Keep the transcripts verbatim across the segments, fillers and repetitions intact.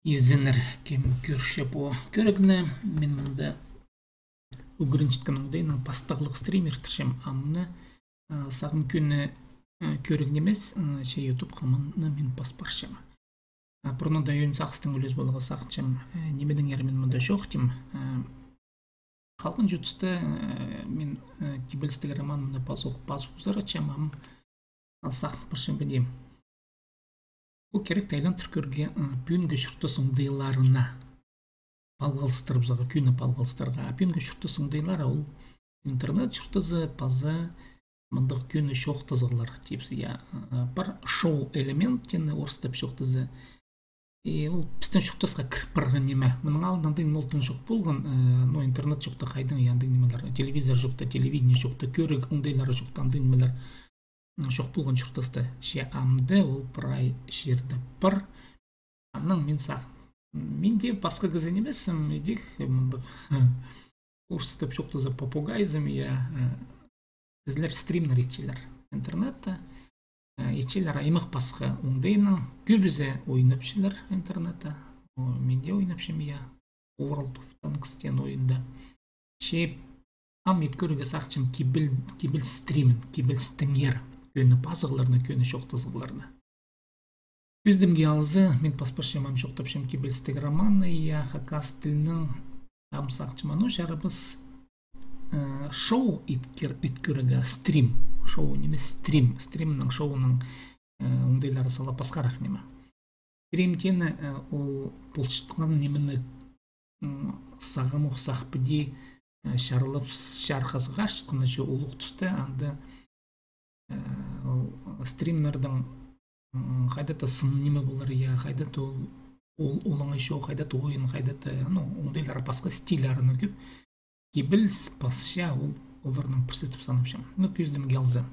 Изеннер, кем кӧрче пу кӧрігні, мин мында ӱгренчеткен оңдайнаң пастағлығ стрим иртірчем, амды, а, сағам кӧні, а, кӧріг нимес, а, че ютубха мыны мин пас парчам. А, пурнада ӧӧн сағыстаң ӱлес поларға сағынчам, а, нимедеңер мин мында чоохтим, а, халған чуртаста, а, мин, а, кибелістіг роман мында пазох, пазох узаратчам, ам, а, сағын парчам піди. Ол киректі айландыр кӧрерге, а, пӱӱнгі чуртас оңдайларына палғалыстырыбызарға, кӧні палғалыстырарға. А пӱӱнгі чуртас оңдайлары ол интернет чуртазы паза мындағ кӧні чоохтазығлар тіпчебіс, я, а, пар шоу элемент теені орыстап чоохтаза. И ол пістің чуртасха кір парған ниме. Мының алнында андағ ниме ол тың чох полған, э, ну, интернет чох та хайдаң, я, андағ нимелер. Телевизор чох та, телевидение чох та, кӧріг оңдайлары чох та, андағ нимелер, м, чох полған чуртаста. Че амды ол прай чирде пар. Анаң мин сағ-, мин дее пасха кізі нимеспін, идӧк, мындағ орыстап чоохтаза попугайзым, я, э, кізілер стримнер итчелер интернетте, э, итчелер аймах пасха оңдайнаң, кӧбізі ойнапчалар интернетте. О, мин дее ойнапчам, я, World of Tanks теен ойында. Че ам ит кӧрерге сағынчам кибел, кибел стримін, кибелістеңер кӧні пазығларны, кӧні чоохтазығларны. Кӧзідімге алза, мин пас парчам, ам чоохтапчам кибелістіг романны, я, хакас тілінең, ам сағынчам, ану, чарабас, э, шоу ит кӧр-, ит кӧрерге, стрим. Шоу нимес, стрим. Стримнің, шоуның, э, оңдайлары сала пасхарах ниме. Стрим теені, э, ол полчатхан нимені, м, сағам ох сах піди, э, чарлап, чарыхха сығарчатханы, че улуғ туста анда, э, ол стримнердің, м, хайда-да сын ниме полар, я, хайда-да ол, ол, олаңай шоу, хайда-да ойын, хайда-да, ну, оңдайлары пасха, стильлері, ну, кӧп. Кибеліс пасча ол, оларның пірсі тіп санапчам. Ну, кӧзідімге алза.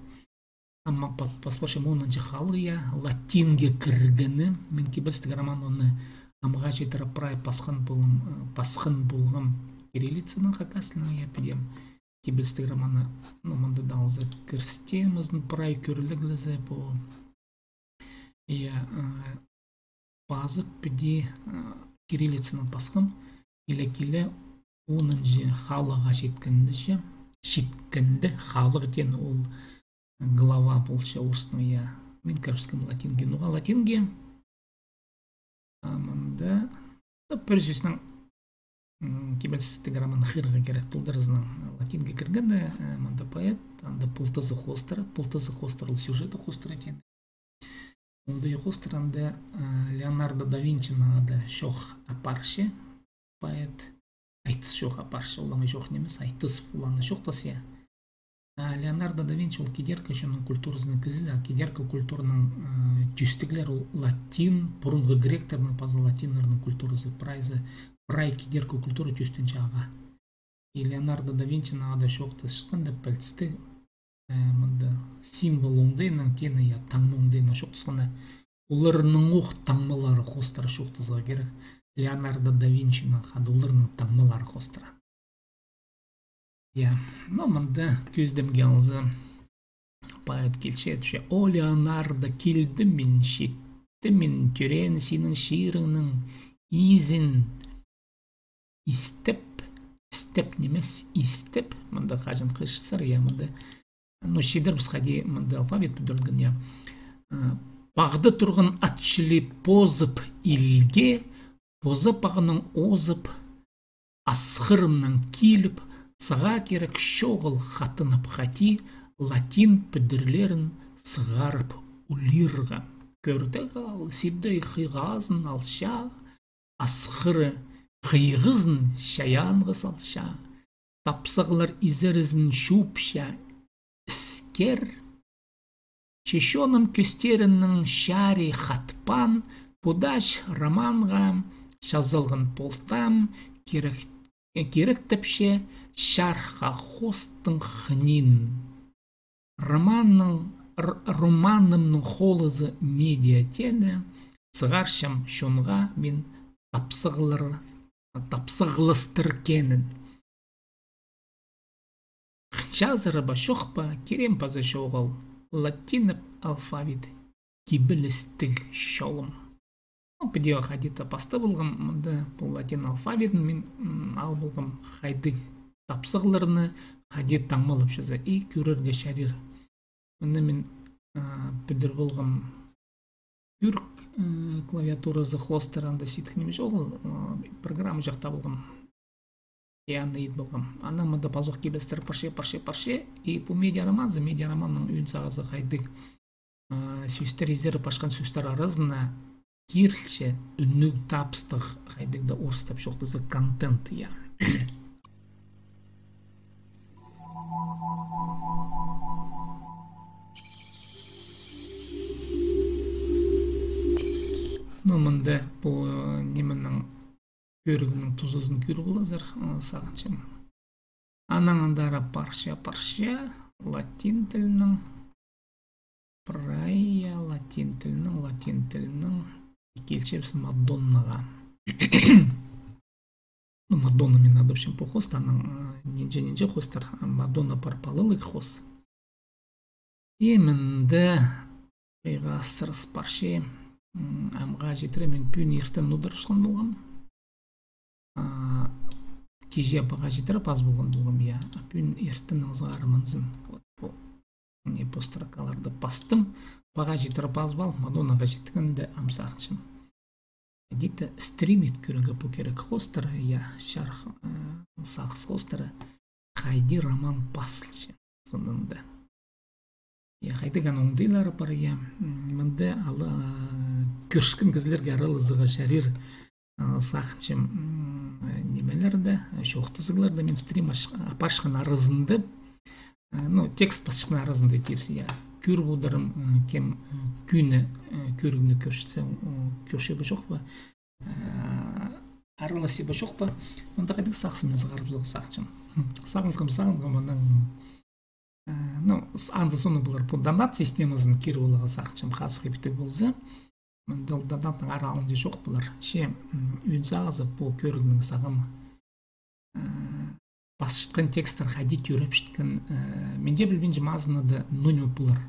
Ам па-, пас парчам онынҷы халығ, я, латинге кіргені, мин кибелістіг романны амға читіре прай пасхан полғам, э, пасхан полғам кириллицанаң, хакас тілінең, я, піди. Кибелістіг романны, ну, мында даа алза кірістемізін, прай кӧрігліг ле зе пу. Я, э, пазып піди, э, кириллицанаң пасхам, киле-киле онынҷы халығға читкенде че, читкенде, халығ теен ол глава полча орыстың, я. Мин кірібіскем латинге, ноға латинге. А мында, ну, пір сӧснең, м, кибелістіг роман хығырарға кирек полдырызынаң. Латинге кіргенде, э, мында поэт, анда полтызы хоостыра, полтызы хоостыра, ол сюжеті хоостыра теен. Оңдайы хоостыра анда, э, Леонардо да Винчинаң анда чоох апарча поэт. Айтыс чоох апарча, олаңай чоох нимес, айтыс, олаңай чоохтас, я. А Леонардо да Винчи ол кидеркі чонның культуразының кізізі, а кидеркі культураның, э, тӧстіглері ол латин, пурунғы гректернің паза латиннернің культуразы, прайзы, прай кидеркі культура тӧстенче ағаа. И Леонардо да Винчинаң анда чоохтасчатханда пілдістіг, э, мында символ оңдайнаң теені, я, таңма оңдайнаң чоохтасханда, оларның ох таңмалары хоостыра чоохтазарға кирек. Леонардо да Винчинаң хада оларның таңмалары хоостыра. Я, ну, мында кӧзідімге алза, поэт килче, тіпче: «О, Леонардо, килдім мин, читтім мин тӧреен синің чиріңнің изін истіп, істеп нимес, истіп», мында хаҷан хығырчазар, я, мында, ну, чидірібіс хайди мында алфавит пӱдірілген, я. Э, «Пағда турған ат чіли позып илге, поза пағның озып, асхырымнаң киліп, сағаа кирек чоғыл хатынып хати латин пӱдірлерін сығарып улирға. Кӧрдек ал, сибдей хыйғазын алча, асхыры хыйғызын чайаанға салча. Тапсағлар изерізін чуупча іскер. Че чоным кӧстерінең чарии хатпаан, пу даа романға чазалған полтам, кирек, киректепче чарыхха хоостың хынин. Романның, р-, романымның холызы медиа теені, сығарчам чонға мин тапсағлар-, тапсағластыр кенін. Чазыра ба, чох па, кирем паза чоғыл, латиніп алфавит, кибелістіг чолым». Ну, Піди хайди-да пастап алғам, мында пу латин алфавитін мин, м, алып алғам, хайдағ тапсағларны хайди таңмалапчазар, и кӧрерге чарир. Мында мин, а, пӱдіріп алғам тӱрк, э, клавиатуразы хостыра, анда сидік ниме чоғыл, э, программа чахтап алғам. И аны ит полғам. Анаң мында пазох кибестер парча, парча, парча. И пу медиароманзы, медиароманның ӧӧн сағызы хайдағ, а, сӧстер, изере пасчатхан сӧстер аразына кирілче ӱнніг табыстығ, хайдағ-да орыстап чоохтаза, контент, я. Ну, мында пу, э, нименің кӧрігнің тузазын кӧріп поларзар, э, сағынчам. Анаң андар парча, парча, латин тілінің, прай латин тілінің, латин тілінің, килчебіс Мадоннаға. Ну, Мадонна мин адапчам пу хосты, анаң, э, нинҷе-нинҷе хостар, Мадонна пар палалығ хос. И мында хыйға асырыс парча, м, амға читіре мин пӱӱн иртен удар ысхан полғам. А, кичее паға читіре пас полған полғам, я. А пӱӱн иртеннең сығара мынзын. Вот пу, мына пу строкаларды пастым. Паға читіре пас пол, Мадоннаға читінгенде ам сағынчам. Хайди-да стримит кӧрерге пу кирек хостыра, я, чарых, э, сағыс хостыра. Хайди роман пазылча сынында. Я, хайдағ аның оңдайлары пар, я. М, мында ала, э, кӧрчеткен кізілерге араласарға чарир, э, сағынчам, м, э, нимелерде, э, чоохтазығларда мин стрим аш-, апарчатхан аразында, э, ну, текст пасчатхан аразында тирзе, я. Кӧріп одырам, э, кем, э, кӧні, э, кӧрігні кӧрчетсе, э, кӧрче бе, чох па. Э, араласча ба, чох па. Мында хайдағ сағыс мин сығарыбызарға сағынчам. Сағынғам, сағынғам, анаң, э, ну, с-, анзы соны полар пу донат системазын киріп аларға сағынчам, хазых ибде полза. Мында ол донаттың аралында чох полар. Че, м, ӧӧн сағызы пу кӧрігнің сағамы. Э, пасчатхан текстер хайди тӧрепчеткен, э, мин дее пілбинчем азынада ноо ниме полар.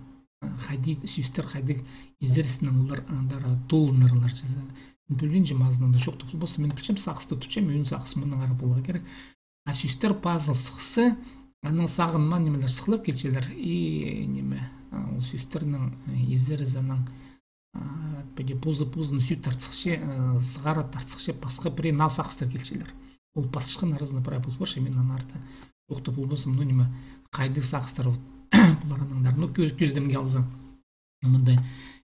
Э, хайди сӧстер, хайдағ изерізінең олар андары толынарлар чізе. Мин пілбинчем азынада, чоохтап полбассым, мин пілчем, сағысты тутчам, ӧӧн сағыс мыннаңар поларға кирек. А сӧстер пазыл сыхса, анаң сағынмаан нимелер сыхлап килчелер, и ниме, а, ол сӧстернің, э, изерізі анаң, а, піди позы-позын сӱй тартсыхча, э, сығара тартсыхча, пасха пірее наа сағыстар килчелер. Ол пасчатхан аразында прай пол парча, мин аннаңар даа чоохтап полбассым, ну, ниме, хайдағ сағыстар, вот, полар аннаңар. Ну, кӧ-, кӧзідімге алза. Мында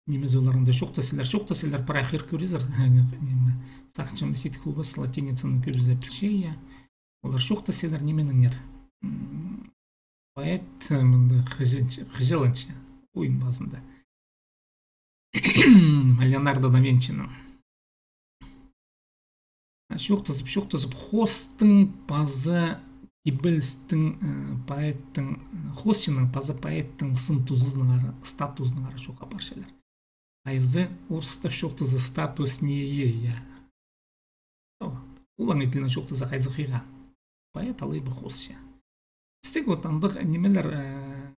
нимезі олар анда чоохтасчалар, чоохтасчалар, прай хығыр кӧрерзер, ниме, сағынчам, сидік полбас, латиницаны кӧбізі пілче, я. Олар чоохтасчалар нименеңер. М, поэт, э, мында хыҷаланча, хыҷаланча, ойын пазында. Леонардо да Винчині. Чоохтазып, чоохтазып, хостың паза кибелістің, э, поэттің, э, хосчының паза поэттің сын тузазынаңар, статузынаңар чоохха парчалар. Хайзы орыстап чоохтаза статуснее, я. О, улаң итілінең чоохтаза хайзы хыйға. Поэт алай ба хосчы. Тістіг вот андағ нимелер, э,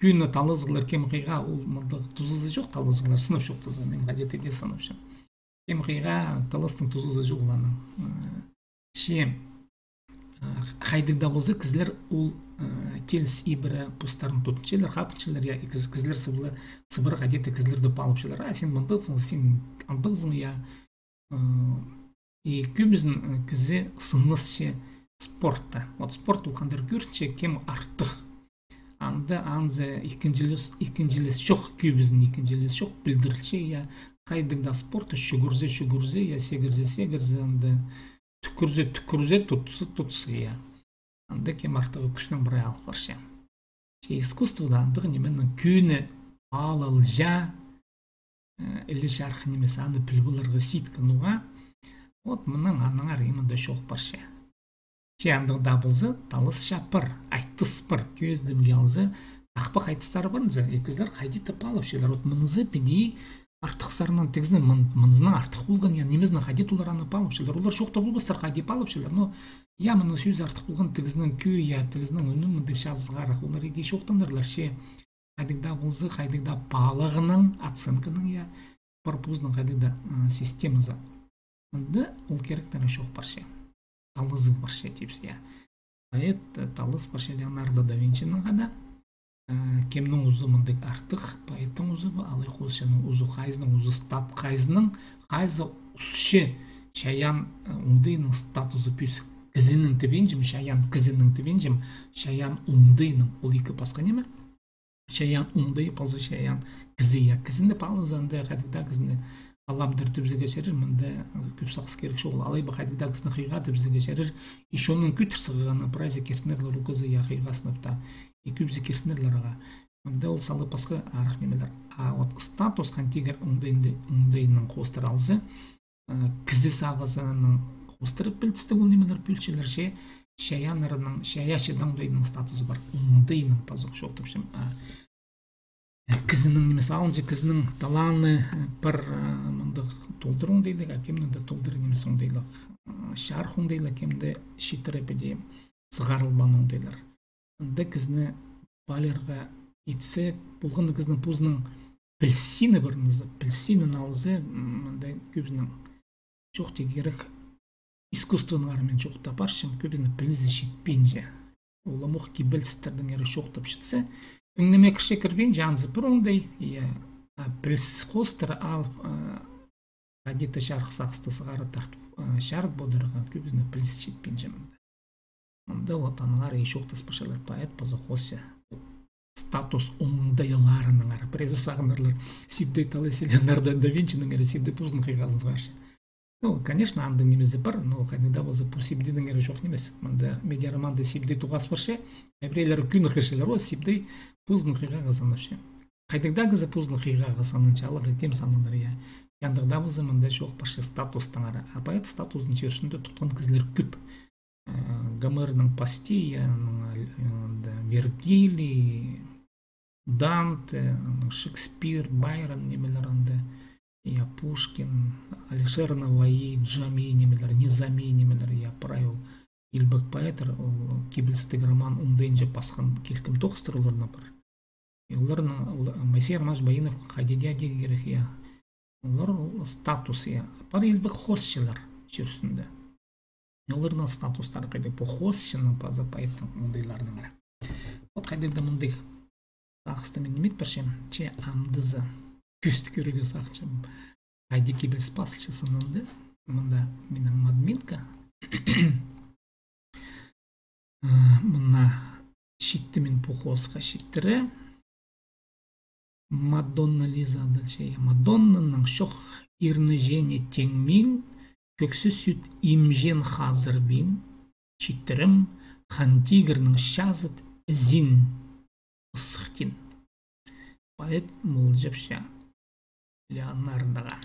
кӧні талазығлар кем хыйға, ол мындағ тузазы чох талазығлар, сынап чоохтаза, мин хайди-да сынапчам. Кем хыйға таластың тузазы чох оларның. Э, че, э, хайдағ даа полза, кізілер ол, э, тееліс ибіре постарын тудынчалар, хапчалар, я, и кіз-, кізілер сыбыра, сыбыра хайди-да кізілерді паалапчалар. А, син мындағзың, син андағзың, я. Э, и кӧбізін, э, кізі сынасча спортта. Вот спорт ол хандыр кӧрінче, кем артых. Анда анзы ікінҷілес, ікінҷілес чох, кӧбізін ікінҷілес чох, пілдірілче, я. Хайдағ даа спортта чӱгӱрзе, чӱгӱрзе, я, сегірзе, сегірзе, анда тӱкӱрзе, тӱкӱрзе, тутса, тутса, я. Анда кем артығы кӱснең прай алып парча. Че искусствода андағ нименің кӧні паалалча, э, іле чарых нимес, аны піліп аларға сидік ноға. Вот мынаң аннаңар именно чоох парча. Че андағ даа полза, талас чаппар, айтыс пар, кӧзідімге алза, тахпах айтыстары парынза, и кізілер хайди-да паалапчалар. Вот мынзы піди артых сарнаң тігізі, мын-, мынзынаң артых полған, я, нимезінең хайди-да олар аны паалапчалар. Олар чоохтап полбастар, хайди паалапчалар. Но, я, мынаң сӧзі артых полған, тігізінің кӧӧ, я, тігізінің ӱнін мындағ чазығ арах. Олар иди чоохтанарлар, че хайдағ даа полза, хайдағ даа паалағынаң, оценканаң, я, пар позының хайдағ-да, а, системазы. Мында ол киректер чох парча. Талызығ парча тіпче, я. Поэт, э, талас парча Леонардо да Винчиның хада. Э, кемнің узы мындағ артых, поэттің узы ба, алай хоосчының узы, хайзының узы стат-, хайзының, хайзы усча чайаан, э, оңдайының статузы пӱс. Кізінің тібенҷім, чайаан кізінің тібенҷім, чайаан оңдайының, ол ікі пасха ниме. Чайаан оңдай паза чайаан кізі, я, кізіні палызы анда хайдағ-да кізіні аламдыр тібізерге чарир, мында, э, кӧп сағыс кирек чоғыл. Алай ба хайдағ-да кізіні хыйға тібізерге чарир, и чонның кӧдір сығғаны прайзы киртінерлер ол кізі, я, хыйға сынап та. И кӧбізі киртінерлер ағаа. Мында ол сала пасха арах нимелер. А вот статус хан тигір оңдайында, оңдайының хоостыра алза, э, кізі сағызының хоостыра пілдістіг ол нимелер пӧлчелер че, чайааннарының, чайаачы оңдайының статузы пар. Оңдайының пазох чоохтапчам. А, э, кізінің нимезі алынҷа, кізінің таланы, э, пар, э, мындағ толдыра оңдайлығ, а кемнің дее толдыра нимес оңдайлығ, э, чарых оңдайлығ, кемде читіре піди сығарылбаан оңдайлар. Анда кізіні палирға итсе, полған кізінің позының пілсіні пар, нооза, пілсінін алза, м, мында кӧбізінің чоохтирға кирек, искусствоның арымен чоохтап парчам, кӧбізінің пілізі читпинче. Ол ам ох кибелістернеңер чоохтап читсе, ӱннеме кірче кірбинче, анзы пір оңдай, я, а піліс хоостыра алып, а, хайди-да чарых сағысты сығара тартып, а, чарыт подарға кӧбізінің піліс читпинче мында. Мында вот аннаңар и чоохтас парчалар поэт паза хоосчы. Статус оңдайларынаңар. Пірезі сағынарлар, Сибдей талас Леонардо да Винчинеңер, Сибдей позының хыйғазын сығарча. Ну, конечно, андағ нимезі пар, но хайдағ-да полза, пу Сибдейнеңер чох нимес. Мында медиароманда Сибдей тоғас парча, а піреелері кӧні хығырчалар, о, Сибдей позының хыйғазын сығарча. Хайдағ-да кізі позының хыйғазын сығарча, алай кем сағынар, я. Андағ даа полза, мында чоох парча статустаңар. А поэт статузының чирзінде тутхан кізілер кӧп. Э, Гомернің Пастияның, э, да, Вергилий, Данте, Шекспир, Байрон нимелер анда, я, Пушкин, Алишер Навои, Джами нимелер, Низами нимелер, я, прай ол илбек поэттер, ол кибелістіг роман оңдайынҷа пасхан килкім тоғыстар оларның пар. И оларның, ол, Моисей Романович Баиновха хайди дее кирек, я. Олар ол статус, я. Пар илбек хоосчылар чир ӱстӱнде. И оларның статустары хайдағ, пу хоосчының паза поэттің оңдайларынаңар. Вот хайдағ-да мындағ сағысты мин ниме ит парчам, че амды за кӧзіт кӧрерге сағынчам. Хайди кибеліс пазылча сынында, мында минің админка. Э, мына читті мин пу хоосха читіре. Мадонна Лиза адалча, я. Мадоннаның чох ирнеҷеңе теңмин, кӧксі сӱт имҷеен хазырбин, читірем, хан тигірнің чазыт ізін ысыхтин. Поэт молҷапча Леонардоға.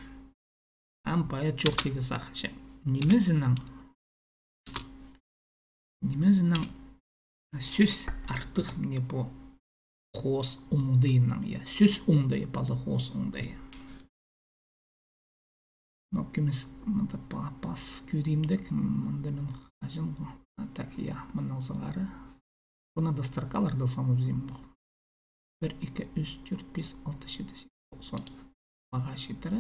Ам поэт чоохтирға сағынча. Нимезінең, нимезінең сӧс артых мына пу хоос оңдайынаң, я. Сӧс оңдайы паза хоос оңдайы. Но кӧмес мында па-, пас кӧрімдек, мында мин хаҷан, а, так, я, мыннаң сығара. Пу надо строкаларны санабызим. Пір, ікі, ӱс, тӧрт, пис, алты, читі, сигіс, тоғызон. Мағаа читіре.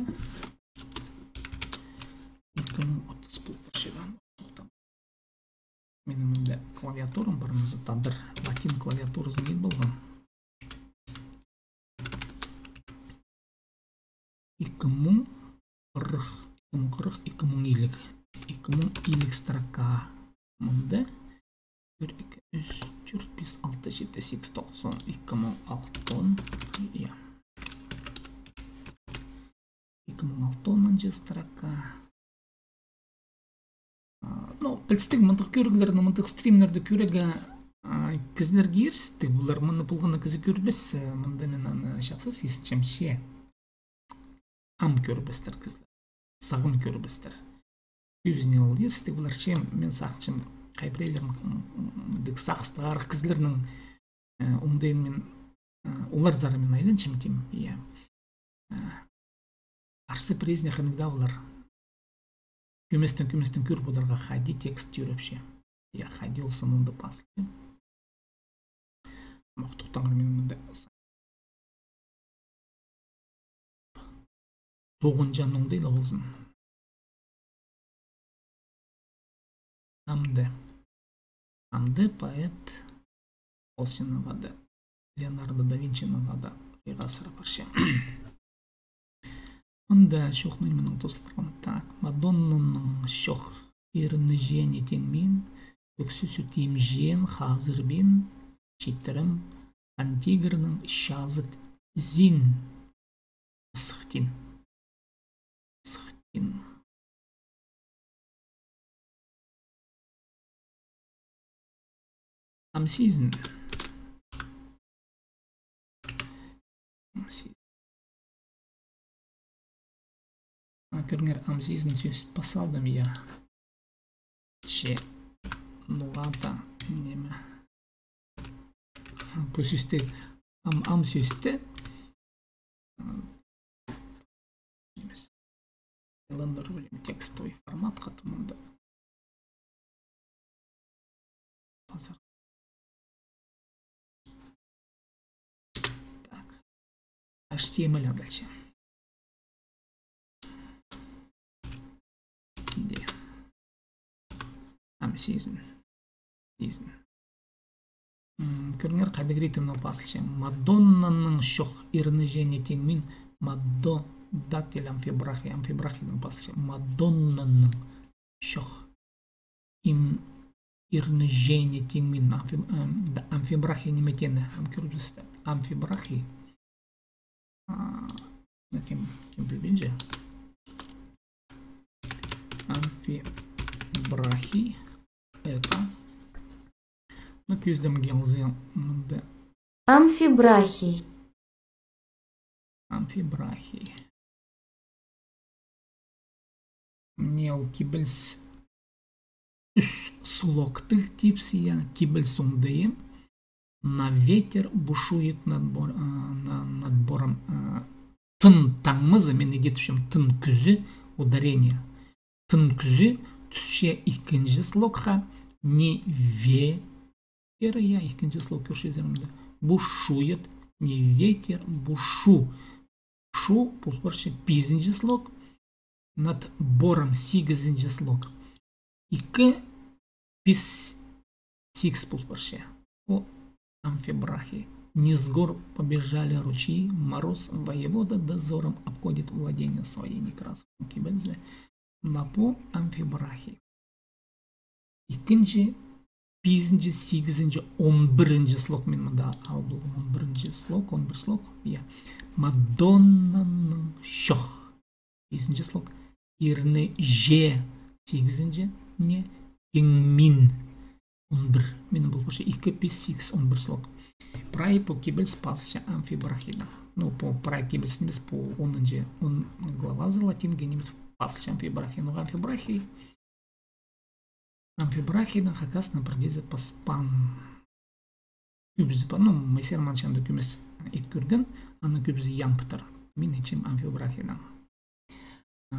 Ікі муң отыс пол парча. Тохта. Минің мында клавиатурам пар, мына тадар латин клавиатуразын ит полған. Ікі муң хырых, ікі муң хырых, ікі муң илиг. Ікі муң илиг строка. Мында пір, ікі, ӱс, тӧрт, пис, алты, читі, сигіс, тоғызон, ікі муң алтон. Я. Ікі муң алтонынҷы строка. А, ну, пілістіг, мындағ кӧріглерні, мындағ стримнерні кӧрерге, а, кізілерге ирістіг, пулар мыны полған на кізі кӧрбес, э, мында мин аны чахсы сизінчем че. Ам кӧрбестер кізілер. Сағам кӧрбестер. Кӧбізіне ол ирістіг, пулар че, мин сағынчам, хай піреелер, м, м, мындағ сағыстығ арах кізілернің, э, оңдайын мин, э, оларзар мин айланчам тим, я. Э, арса пірезіне хынығ даа полар. Кӧместең, кӧместең кӧр подарға хайди текст тӧрепче. Я, хайди ол сынында пазылча. Мох, тохтаңар, мин мында. тоғынҷаң оңдай ла ползын. Амды. Амды поэт осынаң-да, Леонардо да Винчинаң-да хыйға асыра парча. Мында чоохтанҷаң, мының тоозыл парған. Так, Мадоннаның чох ирнҷеен теңмин, кӧксі сӱт имҷеен хазырбин, читірім, хан тигірнің чазыт зин. Сыхтин. Сыхтин. Ам сизін. Ам сизін. А, кӧріңер, ам сизін сӧс пас салдым, я. Че, ноға-да, ниме. Пу сӧсті, ам, ам сӧсті. Нимес. Айландырып алим текстовый форматха, то мында. Пазар. Так. Аш ти эм эль дальше. Де. Ам сизін. Сизін. М, кӧріңер, хайдағ ритмнең пазылча. Мадоннаның чох ирнҷеен теңмин, Мадо, дактиль амфибрахий, амфибрахийнең пазылча. Мадоннаның чох им-, ирнҷеен теңмин, амфи-, ам, да, амфибрахий ниме теені, ам кӧрібіс. Амфибрахий. А, ну, кем, кем пілбинче. Амфибрахий. Это. Ну, кӧзідімге алза, мында. Амфибрахий. Амфибрахий. Мына ол кибеліс ӱс слогтығ тіпче, я, кибеліс оңдайы. На ветер бушует над бор-, а, на-, над бором, а, тын таңмазы, мин идібісчем тын кӱзі, ударение. Тын кӱзі тӱсче ікінҷі слогха, не ве-, ветер, я, ікінҷі слог кӧрчезер мында. Бушует, не ветер, бушу. Шу, пол парча пизінҷі слог, над бором сигізінҷі слог. Ікі, пис, сигіс пол парча. О, амфибрахий. Низ гор побежали ручьи, мороз воевода дозором обходит владения свои, Некрасов кибелізі. На по амфибрахий. Ікінҷі, пизінҷі, сигізінҷі, он пірінҷі слог мин мында ал полғам. Он пірінҷі слог, он пір слог, я. Мадоннаның чох. Пизінҷі слог. Ирнҷе, сигізінҷі, не, теңмин. Он пір. Мин пол парча ікі, пис, сигіс, он пір слог. Прай пу кибеліс пазылча амфибрахийнаң. Ну, пу прай кибеліс нимес, пу онынҷы, он главазы латинге нимес пазылча амфибрахий. Ну, амфибрахий. Амфибрахийнаң хакаснаң пірдеезі паспаан. Кӧбізі па-, ну, Майсер Манчанда кӧмес ит кӧрген, аның кӧбізі ямбтар. Мин итчем амфибрахийнаң. А,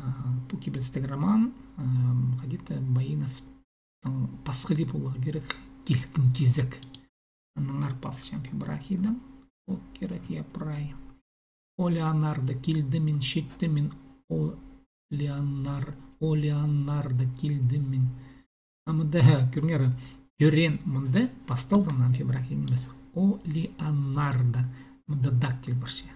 пу кибелістіг роман, ам, хайди-да Баиновтың пасхали поларға кирек, «Килкім кизек». Аннаңар пазылча амфибрахийнаң. Ол кирек, я, прай. О, Леонардо, килдім мин, читтім мин, о, Леонар-, о, Леонардо, килдім мин. А мында, кӧріңер, тӧреен мында пасталған амфибрахий нимес. О, Леонардо. Мында дактиль парча.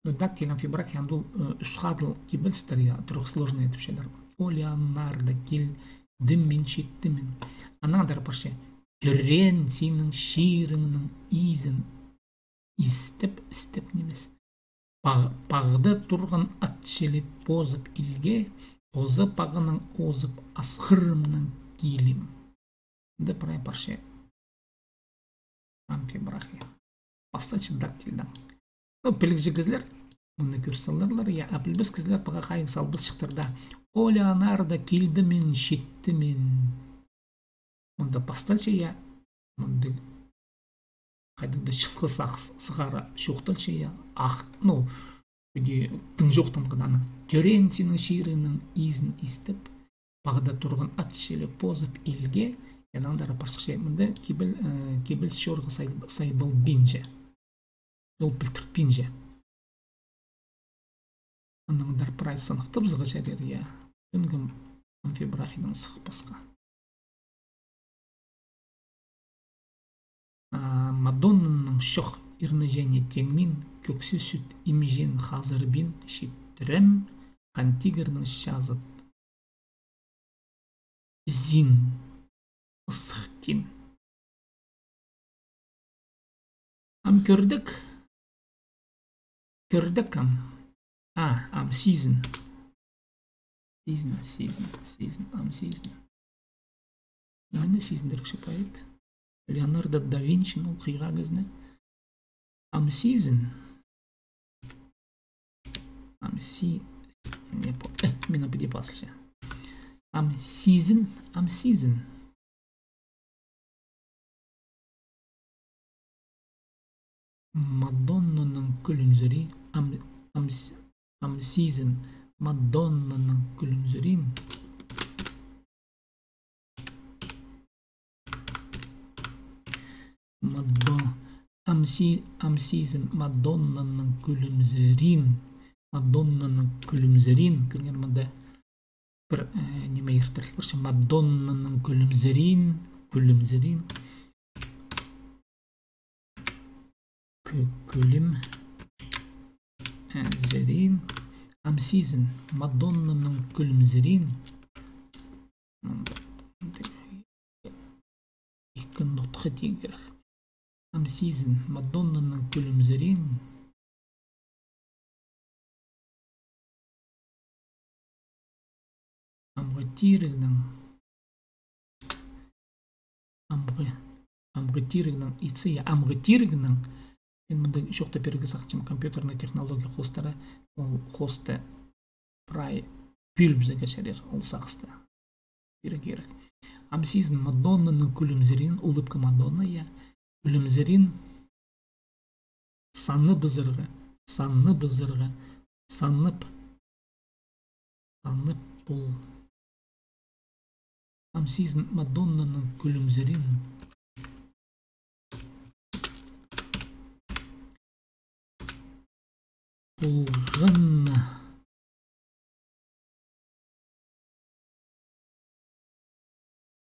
Ну, дактиль амфибрахий андағ, э, ӱс хадыл кибелістер, я, трёхсложный тіпчелер. О, Леонардо, килдім мин, читтім мин. Анаң андар парча. Тӧреен синің чиріңнің изін истіп, істеп нимес. Пағ-, пағда турған ат чіли позып илге, позы пағынаң озып, асхырымнаң килим. Мында прай парча амфибрахий. Пасталча дактильдаң. Ну, пілігҷі кізілер мыны кӧр саларлар, я, а пілбес кізілер паға хайығ салбасчыхтар даа. О, Леонардо, килдім мин, читтім мин. Мында пасталча, я, мында хайдағ-да чылғы сах-, сығара чоохталча, я, ах, ну, піди тың чоохтанған аның. Тӧреен синің чиріңнің изін истіп, пағда турған ат чіли позып илге, я, анаңар парча. Мында кибел-, э, кибеліс чорға сай-, сай полбинча. Ол пілдіртпинче. Анаңар прай сыныхтабызарға чарир, я. Тӱнге амфибрахидаң сыхпасха. А, Мадоннаның чох ирнеҷеңі теңмин, кӧксі сӱт имҷеен хазырбин, читтірем, хан тигірнің чазыт ізін ысыхтин. Ам кӧрдек. Кӧрдек ам. А, ам сизін. Сизін, сизін, сизін, ам сизін. Ниме сизін, тірікче поэт. Леонардо да Винчи ол хыйға кізіні. Ам сизін. Ам си-, не по-, э, мин піди пазылча. Ам сизін, ам сизін. Мадоннаның кӱлімзірин, ам, ам с-, ам сизін, Мадоннаның кӱлімзірин. Мадо-, ам си-, ам сизін, Мадоннаның кӱлімзірин. Мадоннаның кӱлімзірин. Кӧріңер, мында пір, э, ниме иртіріл парча. Мадоннаның кӱлімзірин, кӱлімзірин. Кӱ-, кӱлім-, э, зірин. Ам сизін, Мадоннаның кӱлімзірин. Мында ікі нутха тиирге кирек. Ам сизін, Мадоннаның кӱлімзірин. Амғы тирігнің, амғы, амғы тирігнің итсе, я, амғы тирігнің, мин мында чоохтап пирерге сағынчам, компьютерный технология хоостыра, ол хоосты прай пӧлібізерге чарир, ол сағысты. Пирерге кирек. Ам сизін, Мадоннаның кӱлімзірин, улыбка Мадонны, я. Кӱлімзірин саныбызарға, саныбызарға, санып, санып пол. Ам сизін, Мадоннаның кӱлімзірин. Полған.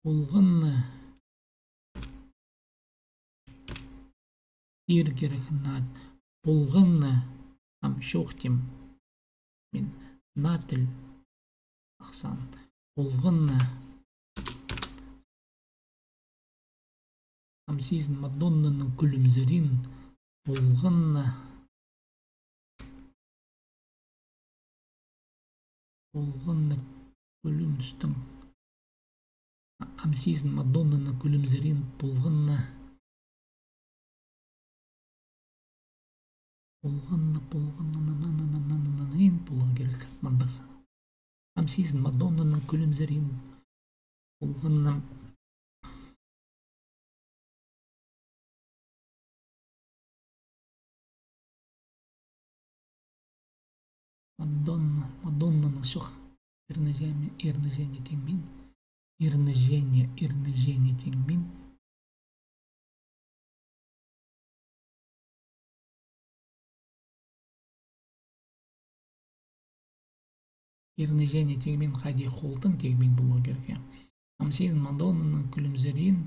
Полған. Пирерге кирек наа. Полған. Ам чоохтим. Мин наа тіл ахсаам. Полған. Ам сизін, Мадоннаның кӱлімзірин. Полған. Полған кӱліністің. Ам сизін, Мадоннаның кӱлімзірин. Полған. Полған, полған, на, на, ин поларға кирек мындағ. Ам сизін, Мадоннаның кӱлімзірин. Полған. Мадонна, Мадоннаның чох ирнеҷеңі, ирнеҷеңі теңмин. Ирнеҷеңі, ирнеҷеңі теңмин. Ирнеҷеңі теңмин, хайди холдың теңмин поларға кирек. Ам сизін, Мадоннаның кӱлімзірин.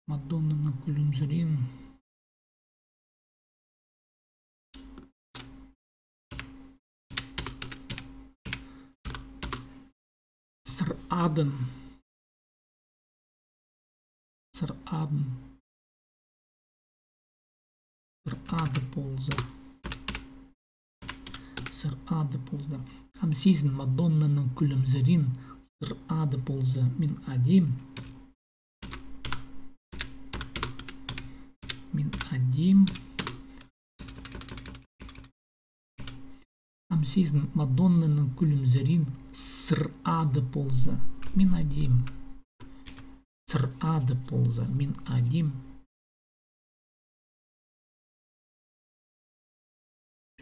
Мадоннаның кӱлімзірин. Сыр адын. Сыр адын. Сыр ады полза. Сыр ады полза. Ам сизін, Мадоннаның кӱлімзірин. Сыр ады полза, мин адим. Мин адим. Ам сизін, Мадоннаның кӱлімзірин. Сыр ады полза, мин адим. Сыр ады полза, мин адим.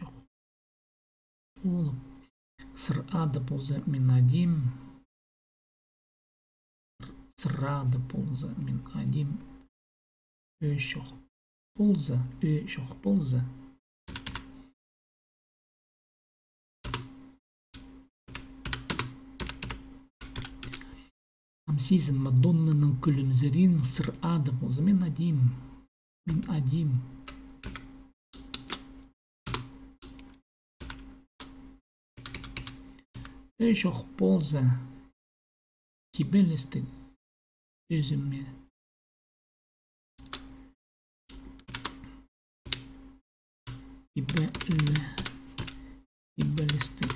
Чох. Ол. Сыр ады полза, мин адим. сыр ады полза, мин адим. Ӧӧ чох полза, ӧӧ чох полза. Ам сизін, Мадоннаның кӱлімзірин сыр ады полза, мин адим. Мин адим. Ӧӧ чох полза, кибелістіг сӧзіме. Кибелі-, кибелістіг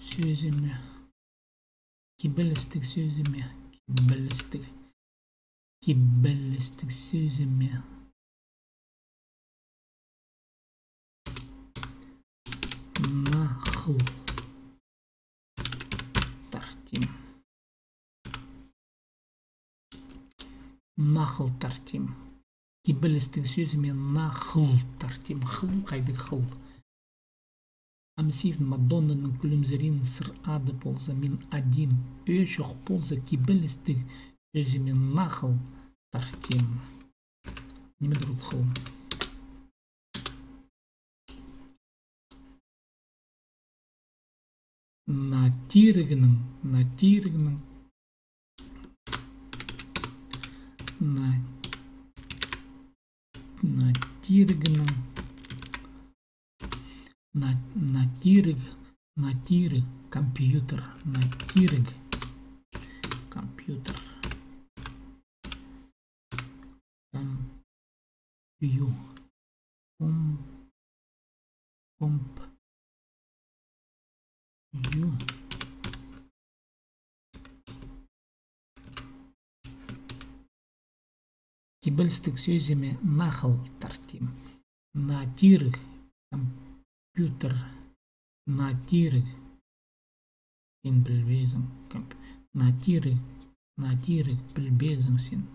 сӧзіме. Кибелістіг сӧзіме. Кибелістіг. Кибелістіг сӧзіме. Нахыл тартим. Нахыл тартим. Кибелістіг сӧзіме нахыл тартим. Хыл, хайдағ хыл? Ам сизін, Мадоннаның кӱлімзірин сыр ады полза, мин адим. Ӧӧ чох полза, кибелістіг сӧзіме нахыл тартим. Ниме дір ол хыл? На тирігнің, на тирігнің, на, на тирігнің, на, на тиріг, на тиріг, компьютер, на тиріг, компьютер. Ком-, ю. Ком-, комп-, ю. Кибелістіг сӧзіме нахыл тартим. На тиріг, компьютер, на тиріг. Син пілбезің. Комп-, на тиріг, на тиріг пілбезің син.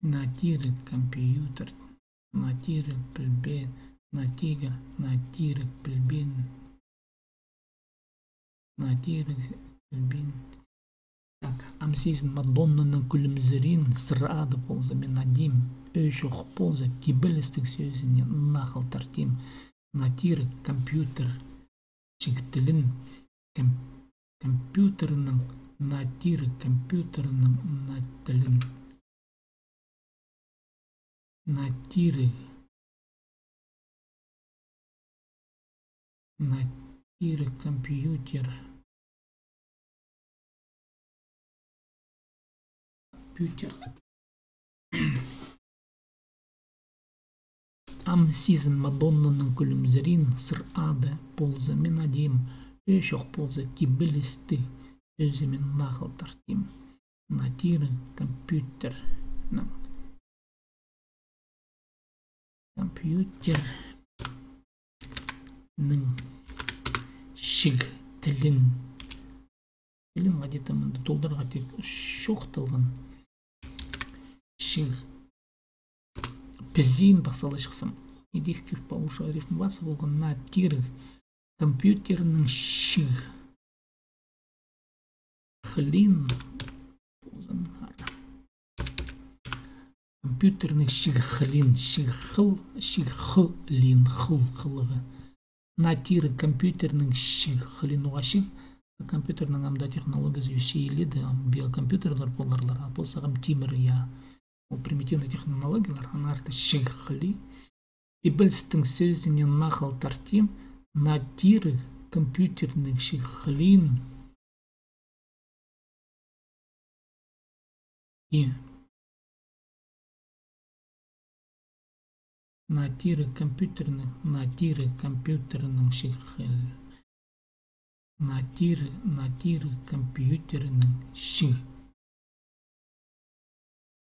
На тиріг компьютер, на тиріг пілбе-, на тигір, на тиріг пілбеен. На тиріг пілбеен. Так, ам сизін, Мадоннаның кӱлімзірин сыр ады полза, мин адим. Ӧӧ чох полза, кибелістіг сӧзіне нахыл тартим. На тиріг компьютер чіг тілін, ком-, компьютернің, на тиріг компьютернің на тілін. На тиріг. На тиріг компьютер. Компьютер. Ам сизін, Мадоннаның кӱлімзірин сыр ады полза, мин адим. Ӧӧ чох полза, кибелістіг сӧзіме нахыл тартим. На тиріг компьютернің. Компьютернің чіг тілін. Тілін где-то мында толдырарға тек чоохталған. Чіг. Пізін пахсалай чыхсам. Идӧк кӧп пе уже рифмоваться полған. На тиріг компьютернің чіг хылин. Компьютернің чіг хылин, чіг хыл, чіг хылин, хыл, хылығы. На тиріг компьютернің чіг хылин, уғаа чіг, компьютернің ам даа технологиязы ӧсче иледе, ам биокомпьютерлер поларлар, а полза ам тимір, я. Ол примитивный технологиялар, аннаңар чіг хыли. Кибелістің сӧзіне нахыл тартим, на тиріг компьютернің чіг хылин. И на тиріг компьютернің, на тиріг компьютернің чіг хыл. На тиріг, на тиріг компьютернің чіг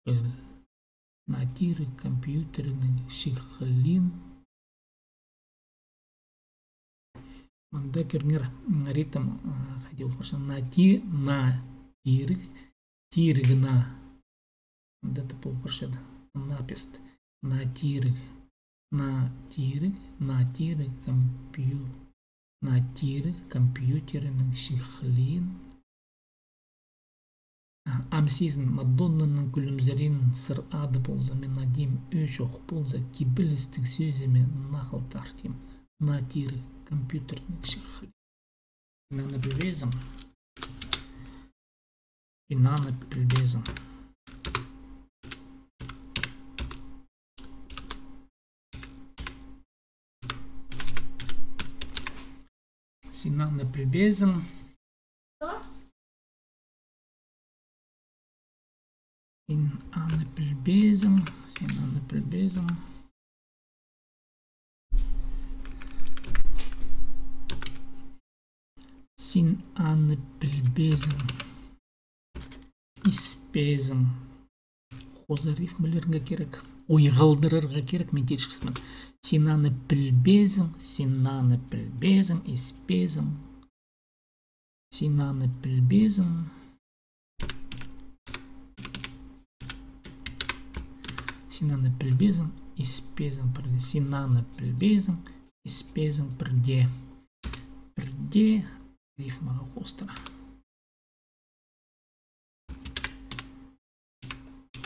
хыл. На тиріг компьютернің чіг хылин. Мында кӧріңер, м, ритм, а, хайди ол парча. На ти-, на тиріг, тиріг на. Мында тіп ол парча. Напис. На тиріг, на тиріг, на тиріг компью-, Наа тиріг компьютернің чыххылиин. А, ам сизін, Мадоннаның кӱлімзерин сыр ады полза, мин адим ӧӧ чох полза, кибелістіг сӧзіме нахыл тартим. Наа тиріг компьютернің чыххылиин. Син аны пілбезің. Син аны пілбезің. Син аны пілбезің. Син аны пілбезің, син аны пілбезің. Син аны пілбезің, испезің. Хоза рифмалирға кирек, ойғалдырарға кирек, мин тиҷіксіппін. Син аны пілбезің, син аны пілбезің, испезің. Син аны пілбезің. Син аны пілбезің, испезің пірде. Син аны пілбезің, испезің пірде. Пірде рифмаға хоостыра.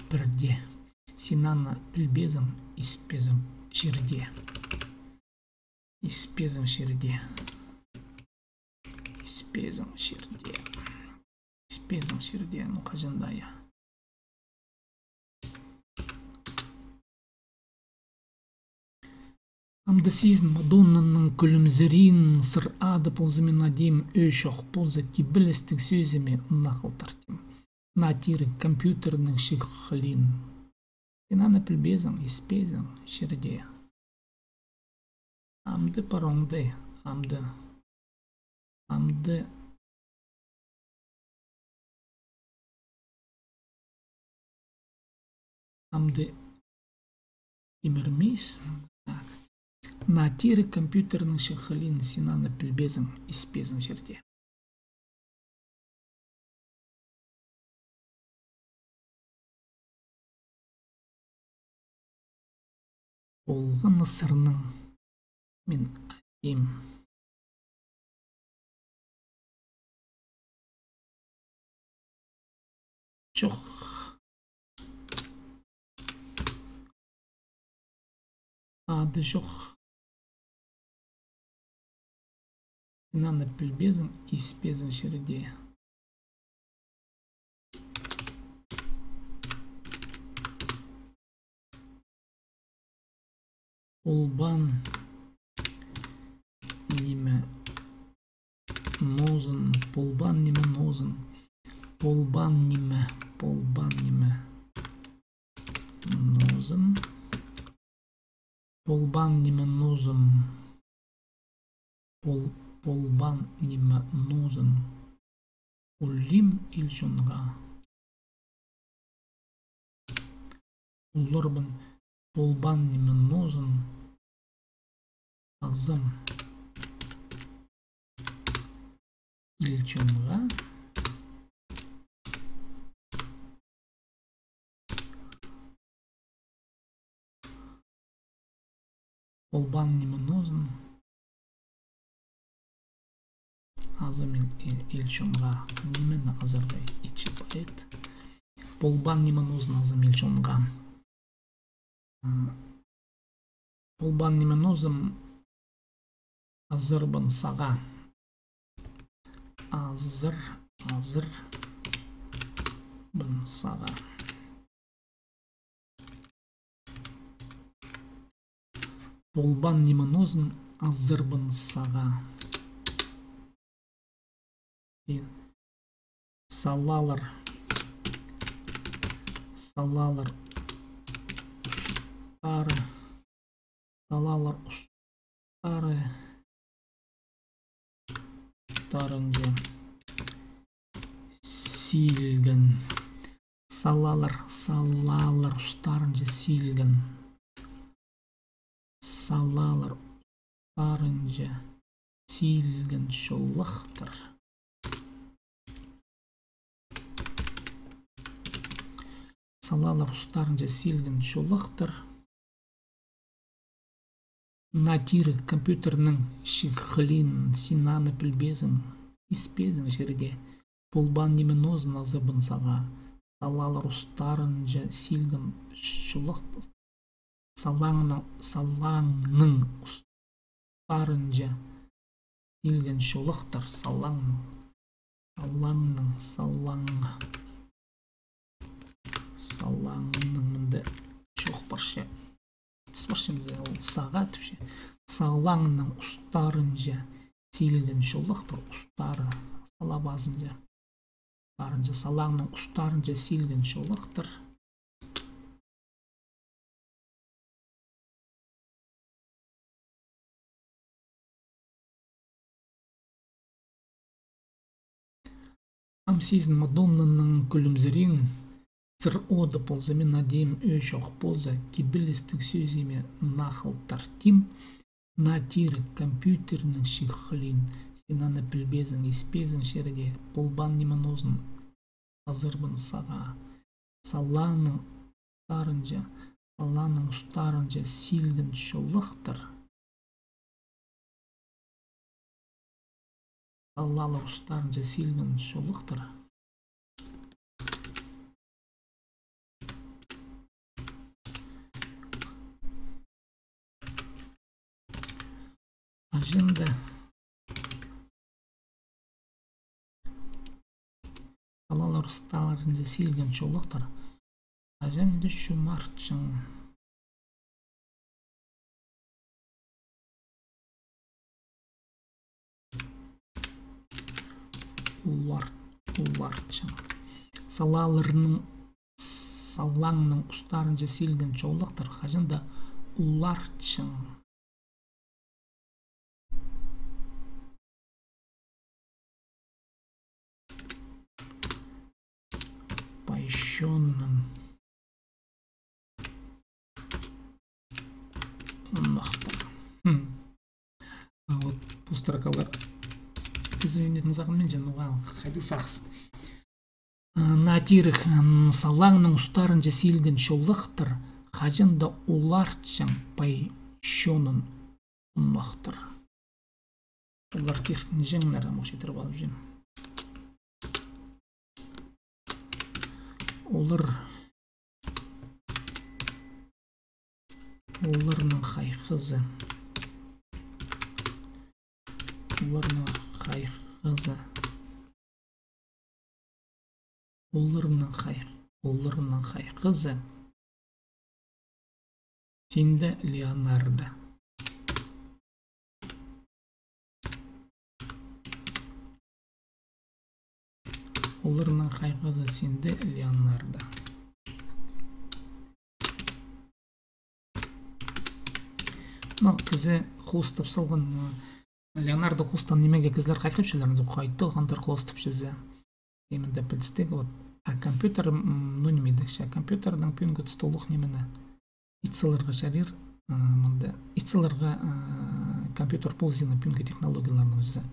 Пірде. Син аны пілбезің, испезің чирде. Испезің чирде. Испезің чирде. Испезің чирде. Ну, хаҷан даа, я. Амды сизін, Мадоннаның кӱлімзерин сыр ады полза, мин адим ӧӧ чох полза, кибелістіг сӧзіме нахыл тартим. Наа тиріг компьютернің чыххылиин. Син аны пілбезің, испезің чирде. Амды пароңдай, амды, амды, амды имірмес. Так. Наа тиріг компьютернің чыххылиин, син аны пілбезің, испезің чирде. Полған сырның мин адим чох. Ады чох. Син аны пілбезің, испезің чирде. Полбаан ниме нозын, полбаан ниме нозын, полбаан ниме, полбаан ниме нозын, полбаан ниме нозын, пол-, полбаан ниме нозын. Улим ил чонға. Уларбын полбаан ниме нозын азам ил чонға. Полбаан ниме нозын азам ил, ил, ил чонға. Нимені азарға итче поэт? Полбаан ниме нозын азам ил чонға. М, полбаан ниме нозын азарбын сағаа. Азар, азарбын сағаа. Полбаан ниме нозын азарбын сағаа. И салалар, салалар устары, салалар устары устарынҷа силген. Салалар, салалар устарынҷа силген. Салалар устарынҷа силген чоллахтар. Салалар устарынҷа силген чоллахтар. Наа тиріг компьютернің чығылиин син аны пілбезің, испезің чирде. Полбаан ниме нозын азырбын сағаа. Салаалар устарынҷа силген чолахтар. Салаңның, салаңның устарынҷа силген чолахтар. Салаңның. Салаңның, салаң. Салаңның мында чох парча. Тіс парча мында, ол сағаа тіпче. Салаңның устарынҷа силген чолахтар, устары, сала пазынҷа. Устарынҷа, салаңның устарынҷа силген чолахтар. Ам сизін Мадоннаның кӱлімзіреен, сыр ода полза, мин адим ӧӧ чох полза, кибелістіг сӧзіме нахылтар тим. Наа тиріг компьютернің чығылиин, син аны пілбезің, испезің чирде, полбаан ниме нозын азырбын сағаа. Салаңның устарынҷа, салаңның устарынҷа силген чолахтар. Салаалар устарынҷа силген чолахтар. Хаҷан даа салаалар устарынҷа силген чолахтар. Хаҷан даа чумартчаң. Улар, уларчаң. Салааларның, салаңның устарынҷа силген чолахтар хаҷан даа уларчаң. Пайчоонын унахтар. Хм. А вот пу строкалар. Извините, сағынминчам, ну, хайди сағыс. А, наа тиріг, м, салаңның устарынҷа силген чолахтар, хаҷан даа уларчаң пайчоонын унахтар. Олар киртінҷеңнер, ам ох читіріп алып чӧрем. Олар, оларның хайхазы. Оларның хайхазы. Оларның хай-, оларның хайхазы. Синде, Леонардо. Оларның хайхазы синде, Леонардо. Ну, кізі хоостап салған, м, Леонардо хоостаан нимеге кізілер хайхапчалар, хайдағ-да хоостапчаза. Именно пілдістіг, вот. А компьютер, м, ну, ниме дее, компьютернің пӱӱнгі туста улуғ нимені ит саларға чарир, м, мында, ит саларға, м, компьютер пользина пӱӱнгі технологияларның чізе.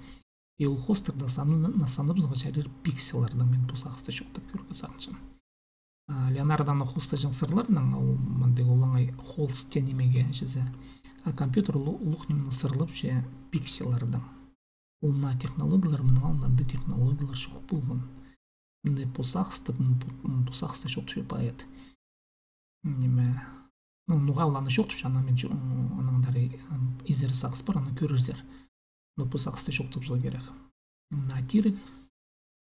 И ол хоостарда саны-, на-, санабызарға чарир пикселлернең, мин пу сағысты чоохтап кӧрерге сағынчам. А, Леонардоны хоостаҷаң сырларнаң, ол мындағ олаңай холст тее нимеге чізе. А компьютер улу-, улуғ нимені сырлапча пикселлернең. Ол наа технологиялар, мының алнында андағ технологиялар чох полған. Мына пу сағыста, м, пу, м, пу сағыста чоохтапча поэт. Ниме, ну, ноға ол аны чоохтапча, аны мин чо-, м, анаң андар, м, изері сағыс пар, аны кӧрерзер. Но пу сағыста чоохтабызарға кирек. Наа тиріг,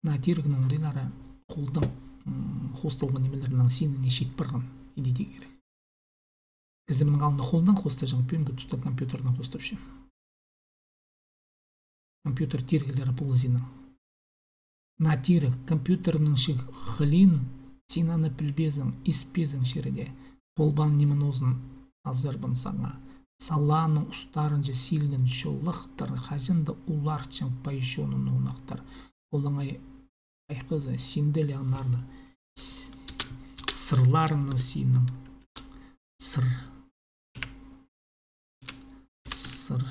наа тирігнің оңдайлары холдаң, м, хоосталған нимелернің синіне чит парған, иди дее кирек. Кізі мының алнында холнаң хоостаҷаң, пӱӱнгі туста компьютернең хоостапча. Компьютер тиріглері ползинаң. Наа тиріг компьютернің чығылиин, син аны пілбезің, испезің чирде. Полбаан ниме нозын азырбын саңа. Салаңның устарынҷа силген чолахтар, хаҷан даа уларчаң пайчоонын унахтар. Олаңай хайхазы синде, Леонардо. С-, сырларыңның синің. Сыр. Сыр.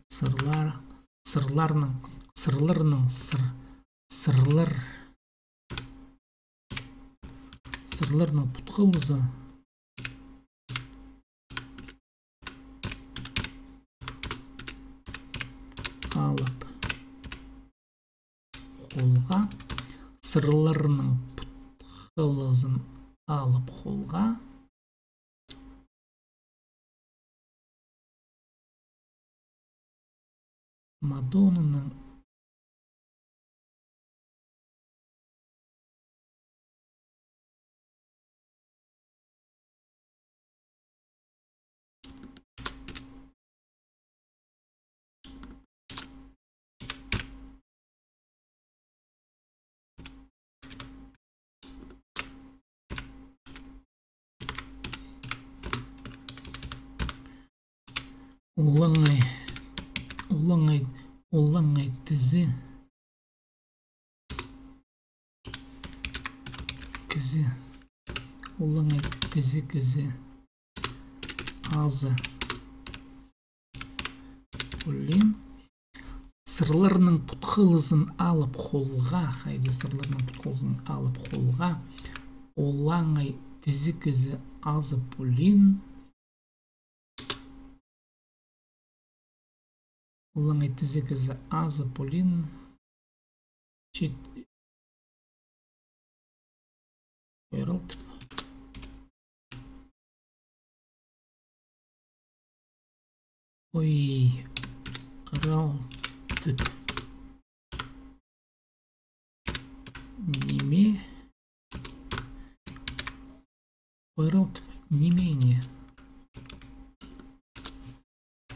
Сырлар. Сырларның. Сырларның. Сыр. Сырлар. Сырларның путхалызы. Сырларның путхалызын алып холға, Мадоннаның Олаңай, олаңай, олаңай тізі кізі, олаңай тізі кізі азы пулин. Сырларның путхалызын алып холға, хайди сырларның путхалызын алып холға, олаңай тізі кізі азы пулин. Олаңай тізі кізі азы пулин. Чит. Ойралтып. Ойралтып. Ниме? Ойралтып ниме ни?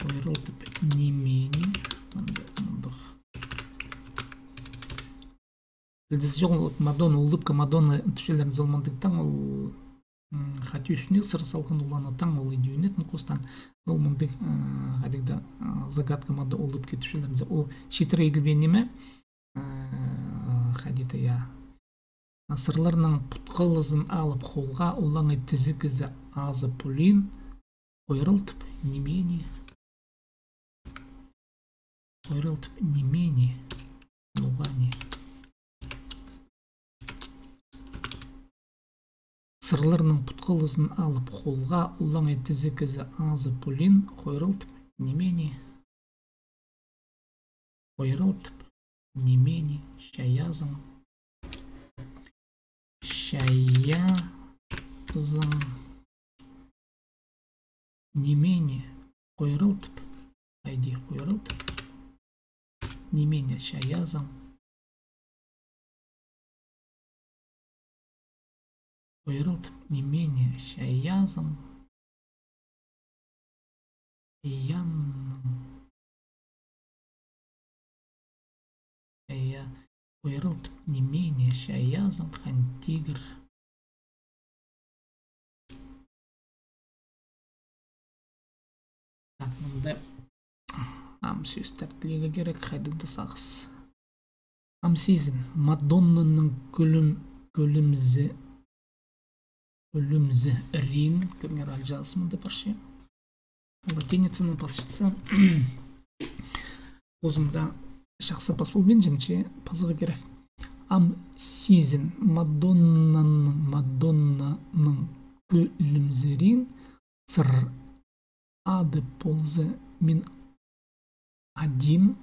Ойралтып ниме ни? Мында, мындағ. Пілдізі чоғыл, вот Мадонна, улыбка Мадонны тіпчелерінзер ол мындағ таң, ол, м, хати ӱстӱне сыр салған, ол аны таң, ол иди ӱнетін хостаң, ол мындағ, э, хайдағ-да, э, загадка Мадонна улыбка тіпчелерінзер. Ол читіре иділбеен ниме? Э, хайди-да, я. Сырларның путхалызын алып холға, олаңай тізі кізі азы пулин, ойралтып ниме ни? Ойралтып ниме ни? Ноға ни? Сырларның путхалызын алып холға, олаңай тізі кізі азы пулин, ойралтып ниме ни? Ойралтып ниме ни? Чайазың. Чайазың. Ниме ни? Ойралтып. Хайди, ойралтып. Ниме ни чайазың? Ойралтып ниме ни чайазың? Чайазың. Чая. Ойралтып ниме ни чайазың, хан тигір? Так, мында ам сӧстер тілирге кирек, хайдағ-да сағыс. Ам сизін. Мадоннаның кӱлім-, кӱлімзе-, кӱлімзерин, кӧріңер, алҷаас мында парча. Латиницаның пасчатса. Позымда чахсы пас полбинчам, че пазарға кирек. Ам сизін. Мадоннаның, Мадоннаның кӱлімзерин, сыр ады полза, мин адим,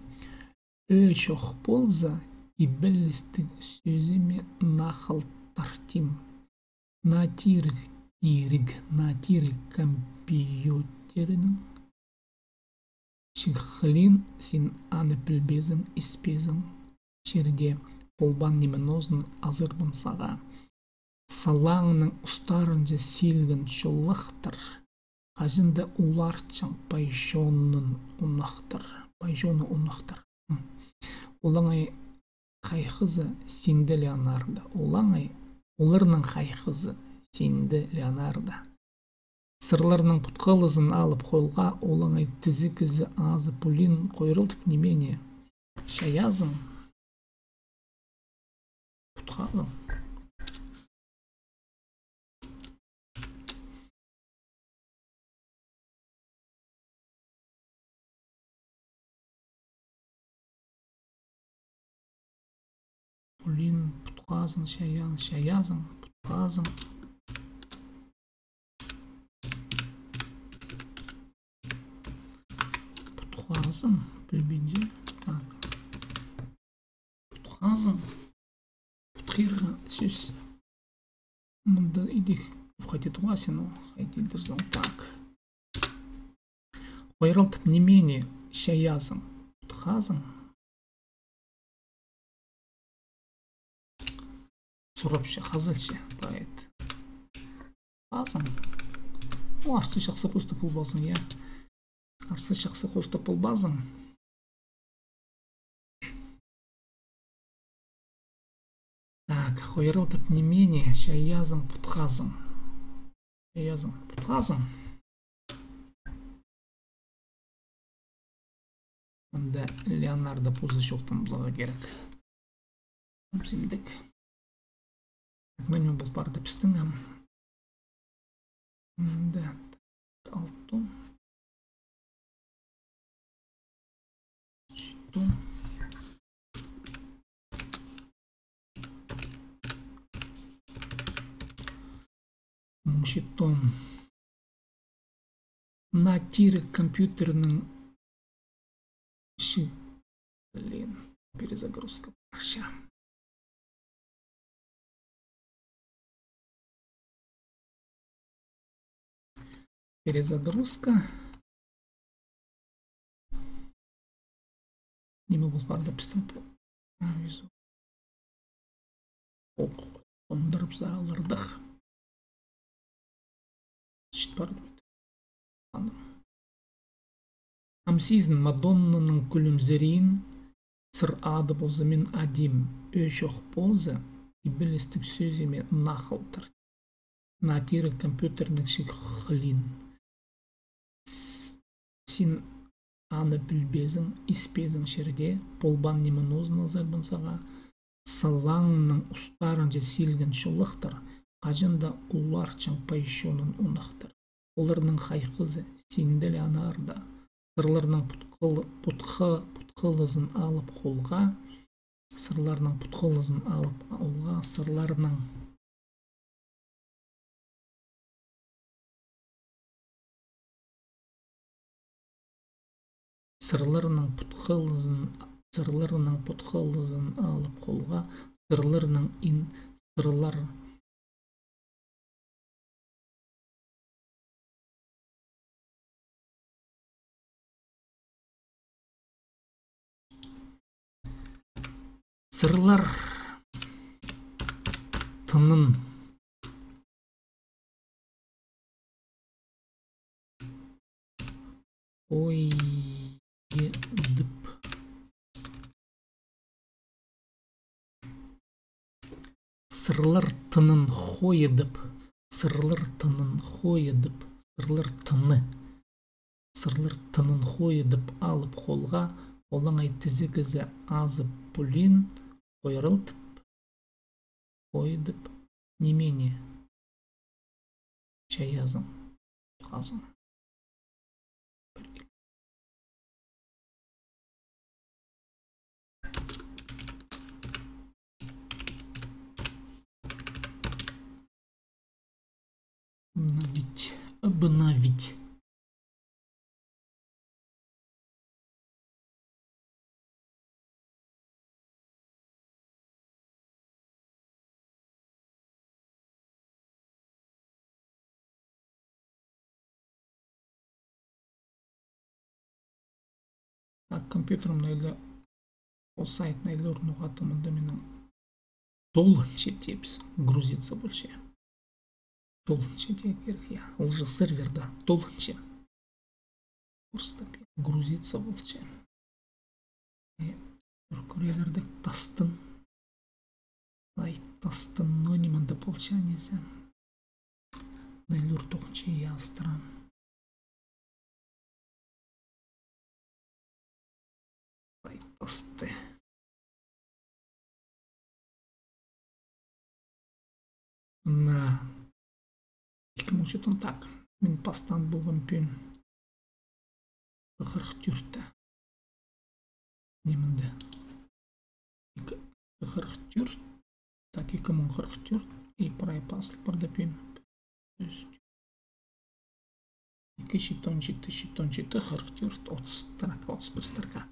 ӧӧ чох полза, ибелістіг сӧзіме нахал тартим. Наа тиріг, тиріг, наа тиріг компьютернің чыхылин син аны пілбезің, испезің, чирде полбаан ниме ноозын азырбын сағаа. Салаңның устарынҷа силген чоллахтар, хаҷан даа уларчаң пай чонын унахтар, пай чоны унахтар. М. Олаңай хайхызы синде, Леонардо. Олаңай, оларның хайхызы синде, Леонардо. Сырларның путхалызын алып холға, олаңай тізі кізі азы пулин, хойралтып ниме ни чайазың? Путхазың. Пулин, путхазың, чаян, чаязың, путхазың. Путхазың, пілбинчем. Так. Путхазың. Путхир, сӧс. Мында идӧк хайди туғазың, хайди идерзің. Так. Хойралтып нимені чайазың, путхазың? Сурапча, хазылча поэт. Путхазың. О, арса чахсы хостап полбазың, я. Арса чахсы хостап полбазың. Так, хойралтып нимені чайазың, путхазың? Чайазың, путхазың. Мында Леонардо позы чоохтанарға кирек. Симдік. Так, мына ниме пол парды пістің, ам. Мында. Алтон. Читон. Муңчитон. Мына тирі компьютернің чіг-, блин, перезагрузка парча. Перезагрузка. Ниме пол парды пістің пу? А, визу. Ох, ондырып салардых. Чіт парды. Ам сизін Мадоннаның кӱлімзерин, сыр ады полза мин адим, ӧӧ чох полза, ибілістіг сӧзіме нахылтыр. Мына тирі компьютернің чіг хылин. С-, син аны пілбезің, испезің чирде, полбаан ниме нозын азарбын сағаа. Сылаңның устарынҷа силген чолахтар, хаҷан даа уларчаң пай чонын унахтар. Оларның хайхызы синде ле анарда. Сырларның путхыл-, путхы-, путхылызын алып холға, сырларның путхылызын алып холға, сырларның Сырларның путхылызын, сырларның путхылызын алып холға, сырларның ин-, сырлар-, сырлар тынын хойыдып. Сырлар тынын хойыдып, сырлар тынын хойыдып, сырлар тыны. Сырлар тынын хойыдып алып холға, олаңай тізігізі азып пулин, хойралтып, хойыдып, нимені чайазың, хазың. Обновить. Обновить. Так, компьютерім найлы, ол сайт найлы орныға, мында минің толынча тибіс, грузиться полча. Толынча тирге кирек, я. Ол же серверде толынча. Просто грузиться полча. Э, пір кӧрерлік тастын. Сайт тастын, но ниме мында полча, не знаю. Найлар тоғынча астырам. Сайт тасты. На. Ікі муң читон, так. Мин пастаан полғам пӱӱн. Хырых тӧртте. Не мында? Ікі, хырых тӧрт. Так, ікі муң хырых тӧрт. И прай пазыл парды пӱӱн. Ікі читон читі, читон читі, хырых тӧрт, отыс строка, отыс пір строка.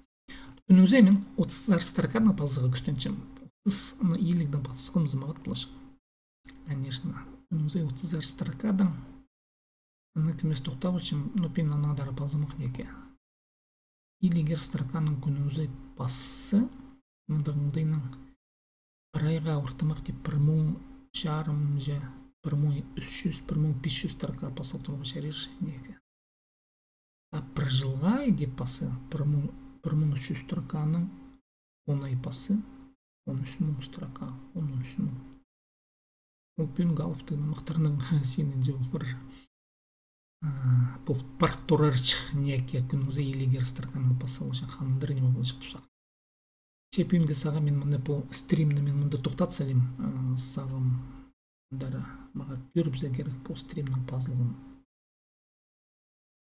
Ӱнізі мин отыс строка на пазарға кӱстенчем. Сыххам, ана илигдең пасхам за мағат поларҷых. Конечно, кӱннің сай отызар строкадаң. Ана кӧмес тохтабысчам, но пӱӱн анаң даа пазымох неке. Илигер строканың кӱннің сай пасса, мындағ оңдайнаң пір айға ортымах тіп пір муң чарым же, пір муң ӱс чӱс, пір муң пис чӱс строка пас салып турарға чарир неке. А пір чылға иди пасса, пір муң, пір муң ӱс чӱс строканың он ай пасса, он ӱс муң строка, он, он ӱс муң. Ол пӱӱн галыптың нымахтарның синінҷе ол пір, а, пол пар турарҷых неке, кӱннің сай илигер строканың пас салҷаң, хандыр ниме полҷых тіпчем. Че пӱӱнгі сағам мин мында пу стримні мин мында тохтат салим, а, сағам дара мағаа кӧрібізерге кирек пу стримнің пазылған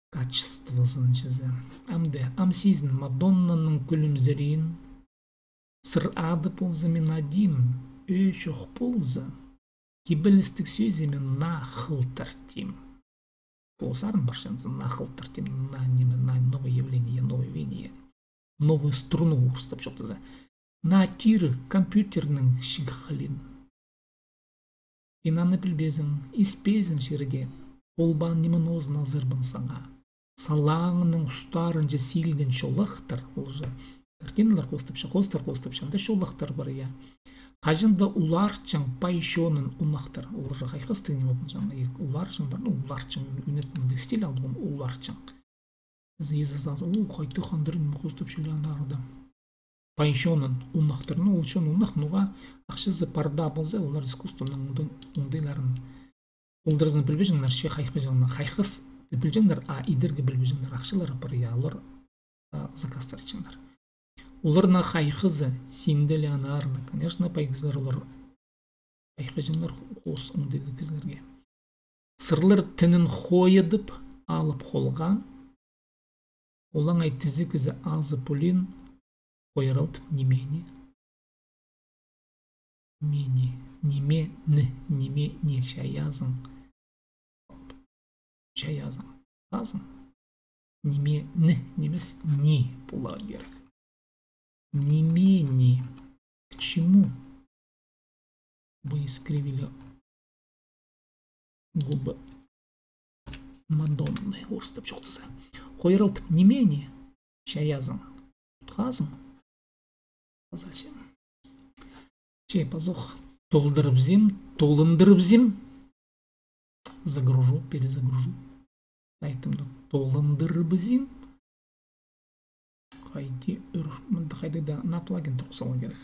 качествозын чізе. Амды, ам сизін Мадоннаның кӱлімзіриин, сыр ады полза мин адим, ӧӧ чох полза, кибелістіг сӧзіме наа хылтыр тим. Пу сарын парчанза наа хылтыр тим, наа ниме, наа новое явление, новое веяние, новую струну орыстап чоохтаза. Наа тиріг компьютернің чігі хылин. Син аны пілбезің, испезің чирде, полбаан ниме ноозын азырбын саңа. Салаңның устарынҷа силген чолахтар, ол же картиналар хоостапча, хоостар хоостапча, анда чолахтар пар, я. Хаҷан даа уларҷаң пай чонын унахтар, ол же хайхастығ ниме полҷаң, и уларҷаңдар, ну, уларҷаң, ӱнетін стиль алған уларҷаң. Изі-сазы, у, хайдағ хандыр ниме хоостапча Леонардо. Пай чонын унахтар, ну, ол чон унах, ноға ахчазы пар даа полза, олар искусствоның оңдай-, оңдайларын толдыразын пілбеҷеңнер, че хайхаҷаңнар, хайхас пілҷеңнер, а идерге пілбеҷеңнер, ахчалары пар, я, олар, а, заказтар итчеңнер. Оларның хайхазы синде Леонардо, конечно, пай кізілер олар хайхаҷаңнар хоос оңдайлығ кізілерге. Сырлар тінін хойыдып алып холға, олаңай тізі кізі азы пулин хойыралтып ниме ни. Ниме ни, ниме ни, ниме ни чайазың. Чайазың. Азың. Ниме ни, нимес ни поларға кирек. Ниме ни. К чему? Вы искривили губы Мадонны, орыстап чоохтаза. Хойыралтып ниме ни чайазың. Тутхазың. Че пазох толдырыбызим, толындырыбызим. Загружу, перезагружу. Сайтымны толындырыбызим. Хайди ӱр, мында хайди даа наа плагин турғыс саларға кирек.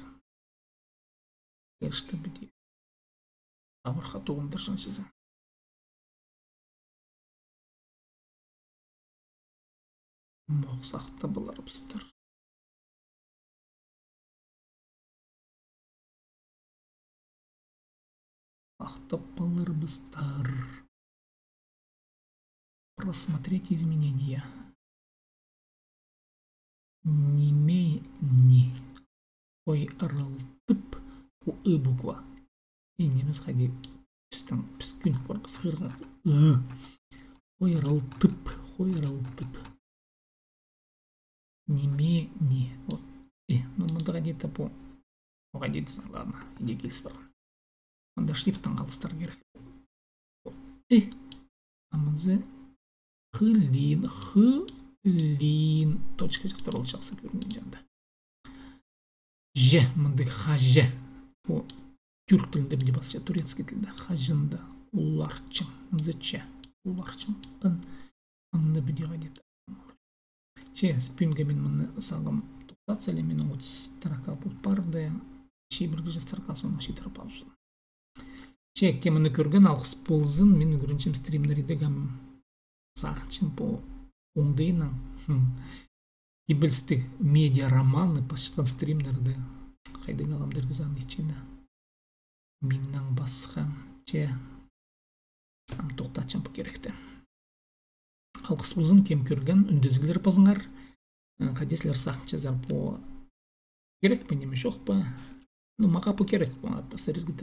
Эшті піди. Абырха толындырҷаң чізе. Мох сахтап аларбыстар. Сахтап аларбыстар. Просмотреть изменения. Ниме ни. Хойыралтып, пу ы буква. И нимес хайди пістің, піс кӱн парғабыс хығырарға. Ы. Хойыралтып, хойыралтып. Ниме ни. Вот. Э, ну, мындағ где-то пу. Оға дидізің, ладно, иди киліс парған. Мында шрифтің алыстар кирек. Э, амазы хылин, хылин. Точка чахтар ол чахсы кӧрінген чанда. Же, мындағ хаже. Пу тюрк тілінде піди пасча, турецкий тілде. Хаҷан даа, уларҷаң, ынзыча, уларҷаң. Ын, ынны піди хайди-да. Че, пӱӱнге мин мыны сағам тохтат салим, минің отыс строка пол парды. Чибіргі же строка соны читіріп алыпсың. Че, кем мыны кӧрген, алғыс ползын, мин ӱгренчем стримнер идерге, ам сағынчам пу оңдайнаң. Хм. Кибелістіг медиа романы пасчатхан стримнерні. Хайдағ аламдарға сағынчам. Миннең пасха. Че, ам тохтатчам пу киректі. Алғыс ползын, кем кӧрген, ӱндезіглер пазыңар. Э, хайди сірер сағынчазар, пу кирек пе, ниме, чох па? Ну, мағаа пу кирек, пу, пастырарға